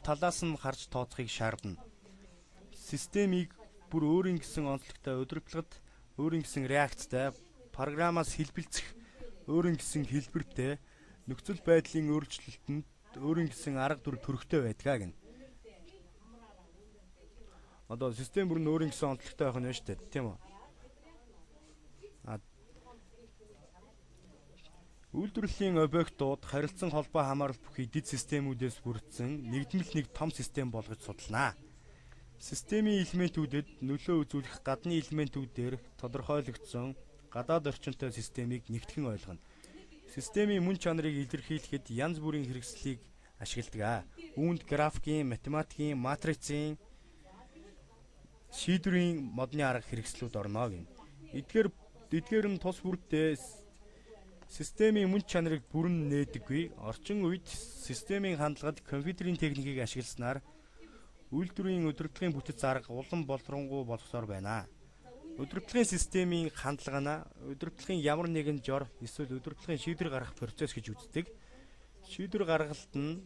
талаас нь харж тооцохыг шаардна. Системийг бүр өөрийн гэсэн онцлогтой удирдлагад өөрийн гэсэн реакцтай, програмаас хэлбэлзэх өөрийн гэсэн хэлбэртэй, нөхцөл байдлын өөрчлөлтөнд өөрийн гэсэн арга дүр төрхтэй байдаг гэнэ. Одоо систем бүр нь өөрийн гэсэн онцлогтой байх нь шүү дээ, тийм үү? Үйлдвэрлэлийн объектууд харилцан холбоо хамаарал бүхий дэд системүүдээс бүрдсэн нэгдмэл нэг том систем болгож судална. Системийн элементүүдэд нөлөө үзүүлэх гадны элементүүдээр тодорхойлогдсон гадаад орчинтой системийг нэгтгэн ойлгоно. Системийн мөн чанарыг илэрхийлэхэд янз бүрийн хэрэгслийг ашигладаг. Үүнд графикийн, математикийн, матрицын, шийдвэрийн модны арга хэрэгслүүд орно гэнэ. Эдгээр нь тус бүрдээ системийн мөн чанарыг бүрэн нээдэггүй. Орчин үед системийн хандлагад компьютерийн техникийг ашигласнаар үйлдвэрийн удирдлагын бүтэц арга улам боловронгуй болсоор байна. Удирдлагын системийн хандлага нь удирдлагын ямар нэгэн жор эсвэл удирдлагын шийдвэр гаргах процесс гэж үздэг. Шийдвэр гаргалт нь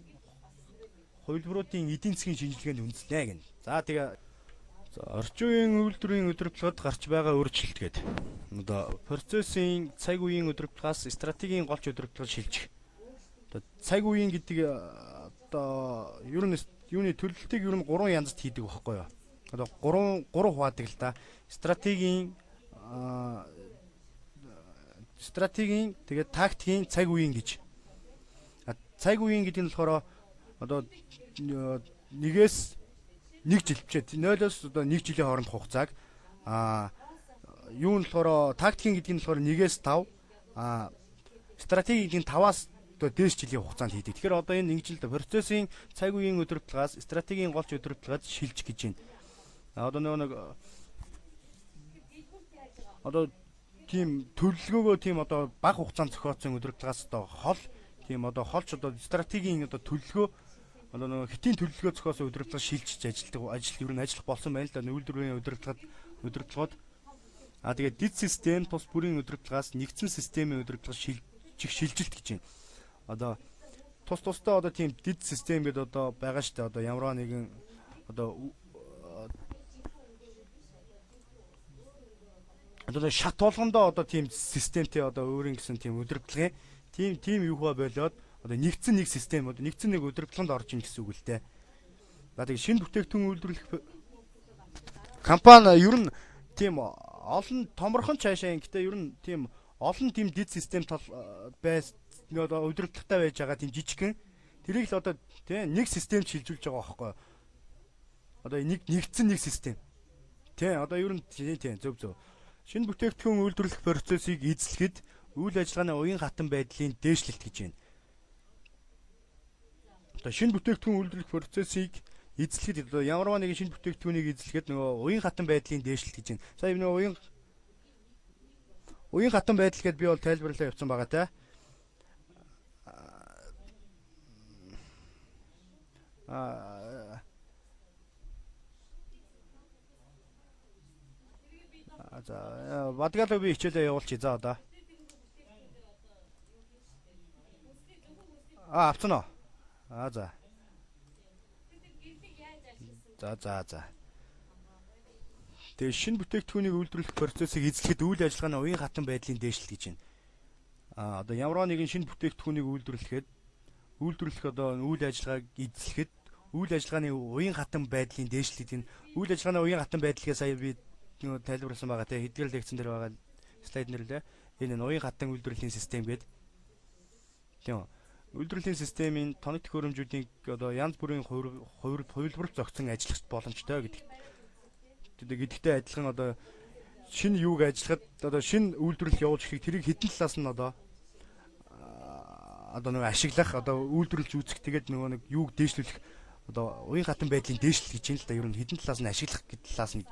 хувилбаруудын эдийн засгийн шинжилгээнд үндэслэнэ гэнэ. За тэгээ орчин үеийн үйлдвэрийн удирдлагад гарч байгаа өөрчлөлт гэдэг. Одоо процессын цаг үеийн удирдлагаас стратегийн голч удирдлагад шилжих. Одоо цаг үеийн гэдэг одоо ер нь юуны төлөлтийг ер нь гурван янзад хийдэг байхгүй юу? Одоо гурван хуваадаг л да. Стратегийн тэгээд тактикийн цаг үеийн гэж. Цаг үеийн гэдэг нь болохоор одоо нэгээс нэг жил бичээд 0-оос одоо 1 жилийн хооронд хугацааг юу нь болохоор тактикийн гэдэг нь болохоор 1-ээс 5, стратегийн гэдэг нь 5-аас одоо дээш жилийн хугацаанд хийдэг. Тэгэхээр одоо энэ ингэж л процессын цаг үеийн удирдлагаас стратегийн голч удирдлагад шилжих гэж байна. Одоо нөгөө нэг одоо тийм төлөвлөгөөгөө тийм одоо бага хугацаанд зохиоцсон удирдлагаас одоо хол тийм одоо холч одоо стратегийн одоо төлөвлөгөө одоо нөгөө хэтийн төлөвлөгөө зохиосон удирдлага шилжиж ажилладаг ажил ер нь ажиллах болсон байна л да үйлдвэрийн удирдлагууд. Тэгээд дэд систем тус бүрийн удирдлагаас нэгдсэн системийн удирдлага шилжих шилжилт гэж байна. Одоо тус тусдаа одоо тийм дэд систем гэдэг одоо байгаа шүү дээ. Одоо ямар нэгэн одоо шат болгондоо одоо тийм системтэй одоо өөрийн гэсэн тийм удирдлагын тийм юугаа болоод одоо нэгдсэн нэг систем одоо нэгдсэн нэг удирдлаганд орж ийн гэсэн үг л дээ. За тэгээ шинэ бүтээгдэхүүн үйлдвэрлэх компани ер нь тийм олон томорхон цаашаа гэхдээ ер нь тийм олон тийм дэд систем тол байс одоо удирдлагатай байж байгаа тийм жижигхэн тэрийг л одоо тийм нэг системд шилжүүлж байгаа байхгүй. Одоо нэг нэгдсэн нэг систем. Тийм одоо ер нь тийм зөв зөв. Шинэ бүтээгдэхүүн үйлдвэрлэх процессыг эзлэхэд үйл ажиллагааны уян хатан байдлын дээшлэлт гэж байна. Одоо шинэ бүтээгдэхүүн үйлдвэрлэх процессыг эзлэхэд одоо ямарваа нэгэн шинэ бүтээгдэхүүнийг эзлэхэд нөгөө уян хатан байдлын дээшлэлт гэж байна. Сая нөгөө уян хатан байдал гэдээ би бол тайлбарлаа явуулсан байгаа та. За Бадгалаа би хичээлээ явуулчих за одоо. Авцсан уу? За. За. Тэгээ шинэ бүтээгдэхүүнийг үйлдвэрлэх процессыг эзлэхэд үйл ажиллагааны уян хатан байдлын дээшлэл гэж байна. Одоо ямар нэгэн шинэ бүтээгдэхүүнийг үйлдвэрлэхэд үйлдвэрлэх одоо үйл ажиллагааг эзлэхэд үйл ажиллагааны уян хатан байдлын дээшлэл гэдэг нь үйл ажиллагааны уян хатан байдлыг сая би тайлбарласан байгаа те хэдгээр лекцэн дээр байгаа слайд нэр лээ. Энэ нь уян хатан үйлдвэрлэлийн систем гэдэг. Тийм үү. Үйлдвэрлэлийн системийн тоног төхөөрөмжүүдийн одоо янз бүрийн хувилбарт зохицон ажиллах боломжтой гэдэг. Гэдэгтэй адилхан одоо шинэ юуг ажиллахад одоо шинэ үйлдвэрлэл явуулж ирэхийг тэрийг хэдэн талаас нь одоо нэг ашиглах одоо үйлдвэрлэж үүсгэх тэгээд нөгөө нэг юуг дээшлүүлэх одоо уян хатан байдлын дээшлэл гэж юм л да ер нь хэдэн талаас нь ашиглах гэдэг талаас нь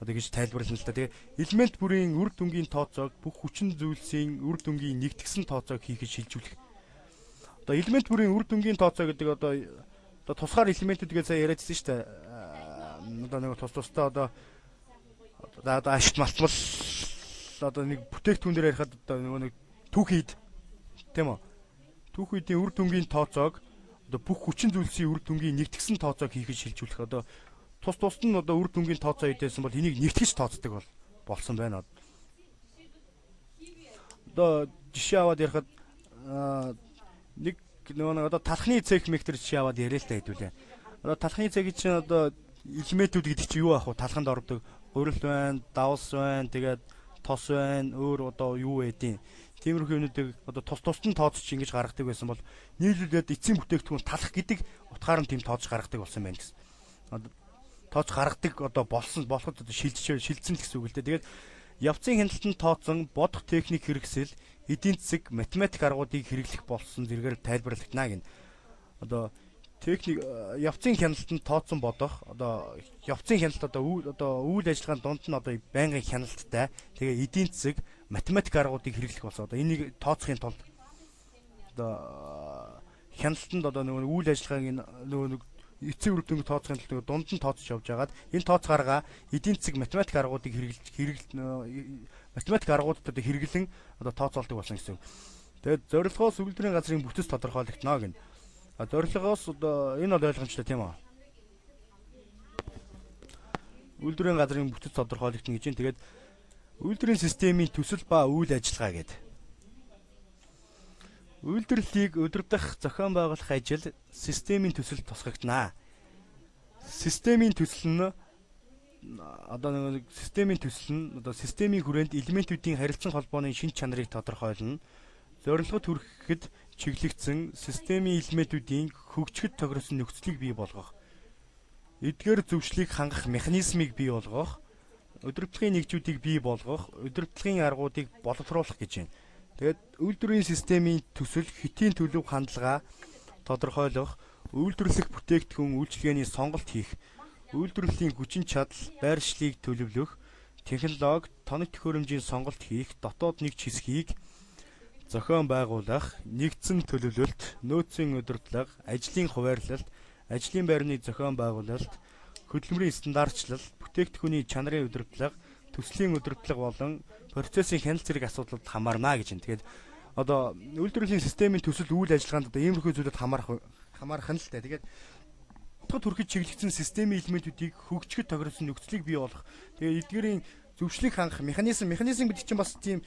одоо гэж тайлбарлана л да. Тэгээ элемент бүрийн үр дүнгийн тооцоог бүх хүчин зүйлсийн үр дүнгийн нэгтгсэн тооцоог хийхэд шилжүүлэх. Одоо элемент бүрийн үр дүнгийн тооцоо гэдэг одоо тусгаар элементүүд гэж сая яриадсэн шүү дээ. Одоо нэг тус тусдаа одоо ашигт малтмал одоо нэг бүтээгдэхүүн дээр ярихад одоо нөгөө нэг түүхийд тийм үү? Түүхийдийн үр дүнгийн тооцоог Одоо бүх хүчин зүйлсийн үр дүнгийн нэгтгсэн тооцоог хийхэд шилжүүлэх. Одоо тус тусад нь одоо үр дүнгийн тооцоо хийдээсэн бол энийг нэгтгэж тооцдог болсон байна. Одоо жишээ аваад ярихад нэг нөгөө нэг одоо талхны цех мехтер жишээ аваад яриа л та хэдүүлээ. Одоо талхны цех чинь одоо элементүүд гэдэг чинь юу ах вэ? Талханд ордог гурил байна, давс байна, тэгээд тос байна, өөр одоо юу байдیں۔ Тиймэрхүү юмнуудыг одоо тус тусад нь тооцож ингэж гаргадаг байсан бол нийлүүлээд эцсийн бүтээгдэхүүн талах гэдэг утгаар нь тийм тооцож гаргадаг болсон байна гэсэн. Одоо тооц гаргадаг одоо болсон болоход одоо шилжиж шилжсэн л гэсэн үг л дээ. Тэгээд явцын хяналтанд тооцсон бодох техник хэрэгсэл, эдийн засаг, математик аргуудыг хэрэглэх болсон зэрэгээр тайлбарлагдана гэнэ. Одоо техник явцын хяналтанд тооцсон бодох, одоо явцын хяналт одоо үйл ажиллагааны дунд нь одоо байнгын хяналттай, тэгээ эдийн засаг, математик аргуудыг хэрэглэх болсон. Одоо энийг тооцохын тулд одоо хяналтанд одоо нөгөө үйл ажиллагааг нөгөө нэг эцсийн үр дүнг тооцохын тулд нөгөө дунд нь тооцож явж хагаад энэ тооц гаргаа эдийн засаг, математик аргуудыг хэрэглэж математик аргуудад одоо хэрэглэн одоо тооцоолдог болсон гэсэн. Тэгээд зорилгоос үйлдвэрийн газрын бүтэц тодорхойлогдоно гэнэ. А зорилгоос одоо энэ бол ойлгомжтой тийм үү? Үйлдвэрийн газрын бүтэц тодорхойлогдоно гэж байна. Тэгээд үйлдвэрийн системийн төсөл ба үйл ажиллагаа гэдэг. Үйлдвэрлэлийг удирдах, зохион байгуулах ажил системийн төсөл тусгагдана. Системийн төсөл нь одоо нэг системийн төсөл нь одоо системийн хүрээнд элементүүдийн харилцан холбооны шинж чанарыг тодорхойлно. Зорилгод хүрэхэд чиглэгдсэн системийн элементүүдийн хөгжихэд тохирсон нөхцөлийг бий болгох. Эдгээр зөвшлийг хангах механизмыг бий болгох, удирдлагын нэгжүүдийг бий болгох, удирдлагын аргуудыг боловсруулах гэж байна. Тэгээд үйлдвэрийн системийн төсөл хэтийн төлөв хандлага тодорхойлох, үйлдвэрлэх бүтээгдэхүүн үйлчилгээний сонголт хийх, үйлдвэрлэлийн хүчин чадал, байршлыг төлөвлөх, технологи, тоног төхөөрөмжийн сонголт хийх, дотоод нэгж хэсгийг зохион байгуулах, нэгдсэн төлөвлөлт, нөөцийн удирдлага, ажлын хуваарлалт, ажлын байрны зохион байгуулалт, хөдөлмөрийн стандартчлал, бүтээгдэхүүний чанарын удирдлага, төслийн удирдлага болон процессын хяналт зэрэг асуудлууд хамаарна гэж байна. Тэгээд одоо үйлдвэрлэлийн системийн төсөл үйл ажиллагаанд одоо иймэрхүү зүйлүүд хамаарах нь л дээ. Тэгээд утгад хүрэхэд чиглэгдсэн системийн элементүүдийг хөгжихэд тохирсон нөхцөлийг бий болгох. Тэгээд эдгээрийн зөвшлийг хангах механизм гэдэг чинь бас тийм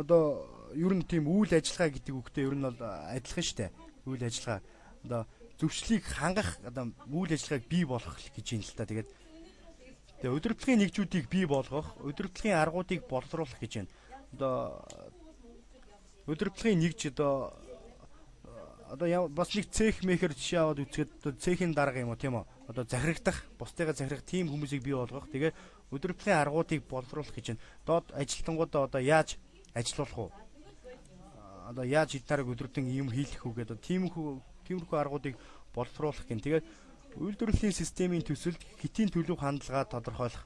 одоо ер нь тийм үйл ажиллагаа гэдэг үгтэй ер нь бол адилхан шүү дээ. Үйл ажиллагаа одоо зөвшлийг хангах одоо үйл ажиллагааг бий болгох гэж юм л та. Тэгээд удирдлагын нэгжүүдийг бий болгох, удирдлагын аргуудыг боловсруулах гэж байна. Одоо удирдлагын нэгж одоо бас нэг цех мехэр жишээ аваад үзэхэд одоо цехийн дарга юм уу тийм үү? Одоо захирагдах, бусдыгаа захирах тийм хүмүүсийг бий болгох. Тэгээд удирдлагын аргуудыг боловсруулах гэж байна. Доод ажилтнуудаа одоо яаж ажилуулах уу? Одоо яаж эд нарыг өдөртөн юм хийлэх үү гэдэг тиймэрхүү аргуудыг боловсруулах гин. Тэгээд үйлдвэрлэлийн системийн төсөлд хэтийн төлөв хандлага тодорхойлох.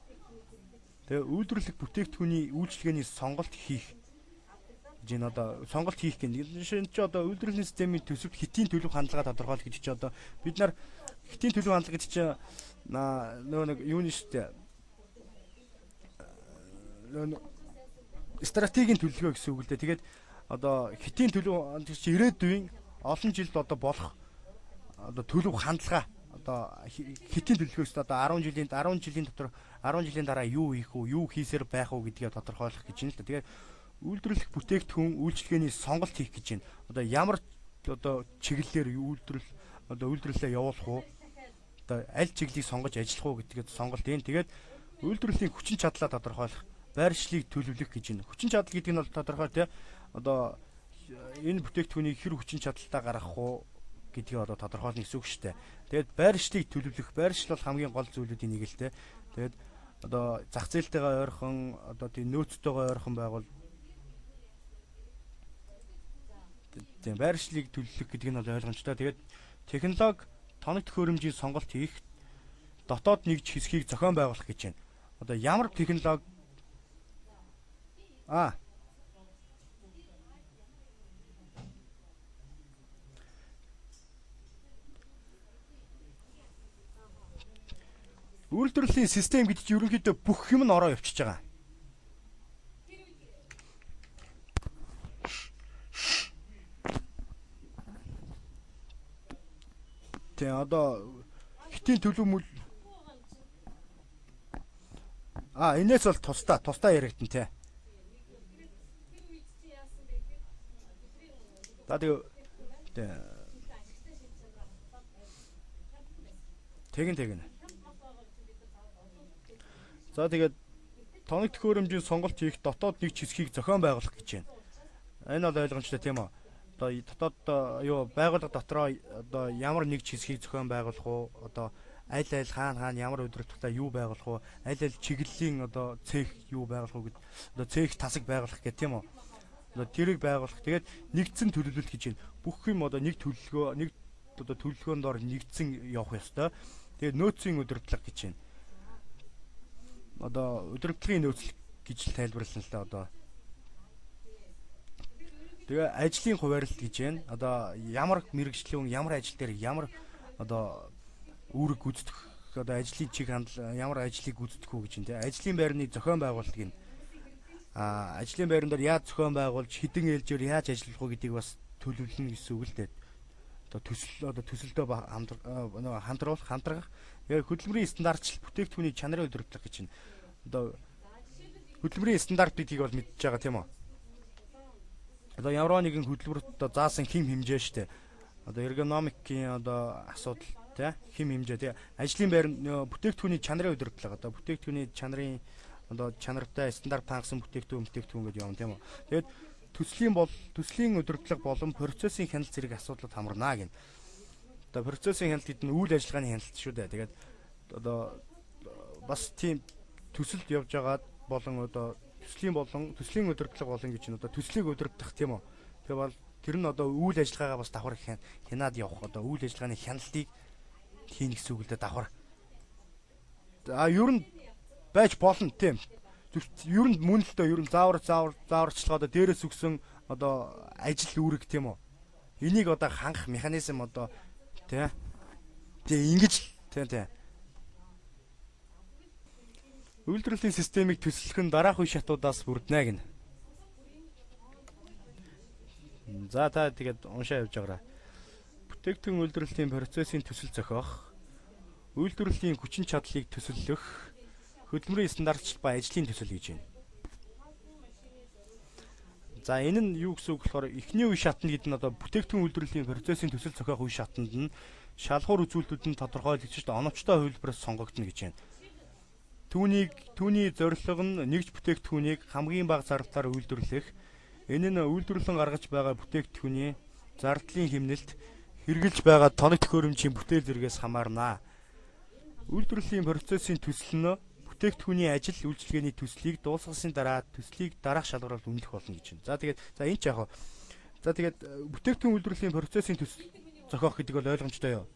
Тэгээ үйлдвэрлэх бүтээгдэхүүний үйлчилгээний сонголт хийх гэж энэ одоо сонголт хийх гин. Энэ чи одоо үйлдвэрлэлийн системийн төсөвт хэтийн төлөв хандлага тодорхойлох гэж чи одоо бид нар хэтийн төлөв хандлага гэж чи нөгөө нэг юу нь шүү дээ. Нөгөө стратегийн төлөвлөгөө гэсэн үг л дээ. Тэгээд одоо хэтийн төлөв чи ирээдүйн олон жилд одоо болох одоо төлөв хандлага одоо хэтийн төлөвлөгөөс одоо 10 жилийн дотор 10 жилийн дараа юу хийх үү, юу хийсээр байх уу гэдгээ тодорхойлох гэж байна л да. Тэгээд үйлдвэрлэх бүтээгдэхүүн үйлчилгээний сонголт хийх гэж байна. Одоо ямар одоо чиглэлээр үйлдвэрлэлээ явуулах уу? Одоо аль чиглэлийг сонгож ажиллах уу гэдгээд сонголт юм. Тэгээд үйлдвэрлэлийн хүчин чадлаа тодорхойлох, байршлыг төлөвлөх гэж байна. Хүчин чадал гэдэг нь бол тодорхой тий. Одоо энэ бүтээгдэхүүнийг хэр хүчин чадалтай гаргах уу гэдгийг одоо тодорхойлно гэсэн үг шүү дээ. Тэгээд байршлыг төлөвлөх, байршил бол хамгийн гол зүйлүүдийн нэг л дээ. Тэгээд одоо зах зээлтэйгээ ойрхон, одоо тийм нөөцтэйгээ ойрхон байгуул тийм байршлыг төлөвлөх гэдэг нь бол ойлгомжтой. Тэгээд технологи, тоног төхөөрөмжийн сонголт хийх, дотоод нэгж хэсгийг зохион байгуулах гэж байна. Одоо ямар технологи үйлдвэрлэлийн систем гэдэг чинь ерөнхийдөө бүх юм нь ороо явчихж байгаа. Тийм, одоо хэтийн төлөв мүл А энэс бол тусдаа яригдана те. За тэгээ тэгин. За тэгээд тоног төхөөрөмжийн сонголт хийх дотоод нэг хэсгийг зохион байгуулах гэж байна. Энэ бол ойлгомжтой тийм үү? Одоо дотоод юу байгууллага дотроо одоо ямар нэг хэсгийг зохион байгуулах уу? Одоо аль аль хаана ямар удирдлагатай юу байгуулах уу? Аль аль чиглэлийн одоо цех юу байгуулах уу гэд одоо цех тасаг байгуулах гэх тийм үү? Одоо тэрийг байгуулах. Тэгээд нэгдсэн төлөвлөлт гэж байна. Бүх юм одоо нэг төлөвлөгөө, нэг одоо төлөвлөгөөнд ор нэгдсэн явах ёстой. Тэгээд нөөцийн удирдлага гэж байна. Одоо удирдлагын нөөцлөх гэж тайлбарлана л да одоо. Тэгээ ажлын хуваарлалт гэж байна. Одоо ямар мэрэгжлийн хүн ямар ажил дээр ямар одоо үүрэг гүйцэтгэх одоо ажлын чиг хандлага ямар ажлыг гүйцэтгэх үү гэж байна те. Ажлын байрны зохион байгуулалт гэнэ. А ажлын байран дээр яаж зохион байгуулж хэдэн ээлжээр яаж ажиллах уу гэдгийг бас төлөвлөнө гэсэн үг л дээ. Одоо төсөл одоо төсөлдөө хамтруулах, хамтрах. Яг хөдөлмөрийн стандартчил бүтээгдэхүүний чанарын удирдлага гэж байна. Одоо хөдөлмөрийн стандарт гэдгийг бол мэдж байгаа тийм үү? Одоо ямар нэгэн хөдөлмөрт одоо заасан хэм хэмжээ шүү дээ. Одоо эргономикийн одоо асуудал тий хэм хэмжээ тий ажлын байр бүтээгдэхүүний чанарын удирдлага одоо бүтээгдэхүүний чанарын одоо чанартай стандарт хангасан бүтээгдэхүүн гэдээ явна тийм үү. Тэгээд төслийн удирдлага болон процессын хяналт зэрэг асуудлууд хамарна гэнэ. Одоо процессын хяналт гэдэг нь үйл ажиллагааны хяналт шүү дээ. Тэгээд одоо бас тийм төсөлд явж байгаад болон одоо төслийн удирдлага болон гэж нь одоо төслийг удирдах тийм үү. Тэгээ бол тэр нь одоо үйл ажиллагаагаа бас давхар хянаад явах одоо үйл ажиллагааны хяналтыг хийнэ гэсэн үг л дээ давхар. А ер нь байж болно тийм. Ер нь мөн л дөө ер нь зааварчилгаа одоо дээрээс өгсөн одоо ажил үүрэг тийм үү. Энийг одоо хангах механизм одоо тий. Тий ингэж тий тий. Үйлдвэрлэлийн системийг төслөх нь дараах үе шатуудаас бүрднэ гэнэ. За та тэгээд уншаа явж байгаарай. Бүтээгдэхүүн үйлдвэрлэлийн процессын төсөл зохиох, үйлдвэрлэлийн хүчин чадлыг төсөллөх, хөдөлмөрийн стандартчил ба ажлын төсөл гэж байна. За энэ нь юу гэсэн үг болохоор эхний үе шатнд гэдэг нь одоо бүтээгдэхүүн үйлдвэрлэлийн процессын төсөл зохиох үе шатанд нь шалгуур үзүүлэлтүүд нь тодорхойлогдож оновчтой хувилбараас сонгогдно гэж байна. Түүний зорилго нь нэгж бүтээгдэхүүнийг хамгийн бага зардлаар үйлдвэрлэх. Энэ нь үйлдвэрлэн гаргаж байгаа бүтээгдэхүүний зардлын хэмнэлт, хэрэгжилж байгаа тоног төхөөрөмжийн бүтээл зэргээс хамаарна. Үйлдвэрлэлийн процессын төсөл нь бүтээгдэхүүний ажил үйлчилгээний төслийг дуусгасны дараа төслийг дараах шалгуураар үнэлэх болно гэж байна. За тэгээд за энэ ч яг. За тэгээд бүтээгдэхүүн үйлдвэрлэлийн процессын төсөл зохиох гэдэг бол ойлгомжтой юу?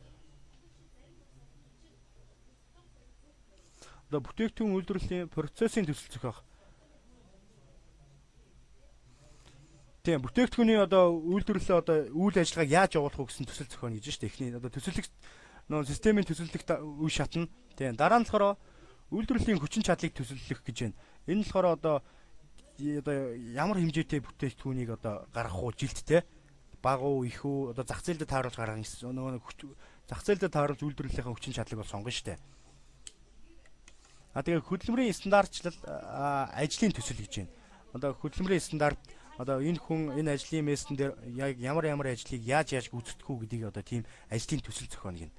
Одоо бүтээгдэхүүн үйлдвэрлэлийн процессын төсөл зохиох. Тийм, бүтээгдэхүүний одоо үйлдвэрлэлээ одоо үйл ажиллагааг яаж явуулах вэ гэсэн төсөл зохионо гэж байна шүү дээ. Эхний одоо төсөөлөх нөө системийн төсөөлөх үе шатна. Тийм, дараа нь болохоор үйлдвэрлэлийн хүчин чадлыг төсөөлөх гэж байна. Энэ нь болохоор одоо ямар хэмжээтэй бүтээгдэхүүнийг одоо гаргах уу жилд те бага уу их үү одоо зах зээлдээ тааруулж гаргах нөгөө зах зээлдээ тааруулж үйлдвэрлэлийн хүчин чадлыг бол сонгоно шүү дээ. А тэгээ хөдөлмөрийн стандартчлал ажлын төсөл гэж байна. Одоо хөдөлмөрийн стандарт одоо энэ хүн энэ ажлын мессен дээр яг ямар ажлыг яаж гүйцэтгэх үү гэдгийг одоо тийм ажлын төсөл зохионо гэнэ.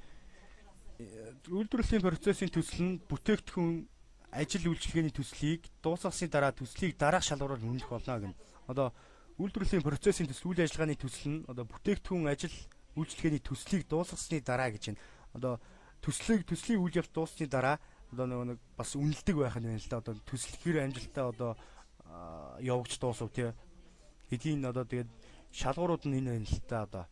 Үйлдвэрлэлийн процессын төсөл нь бүтээгдэхүүн ажил үйлчилгээний төслийг дуусгасны дараа төслийг дараах шалгуураар үнэлэх болно гэнэ. Одоо үйлдвэрлэлийн процессын төсөл үйл ажиллагааны төсөл нь одоо бүтээгдэхүүн ажил үйлчилгээний төслийг дуусгасны дараа гэж байна. Одоо төслийн үйл явц дууссаны дараа одоо нөгөө нэг бас үнэлдэг байх нь байна л да. Одоо төсөл хэр амжилттай одоо явагч дуусав тий. Хэдийн одоо тэгээд шалгуурууд нь энэ байна л да одоо.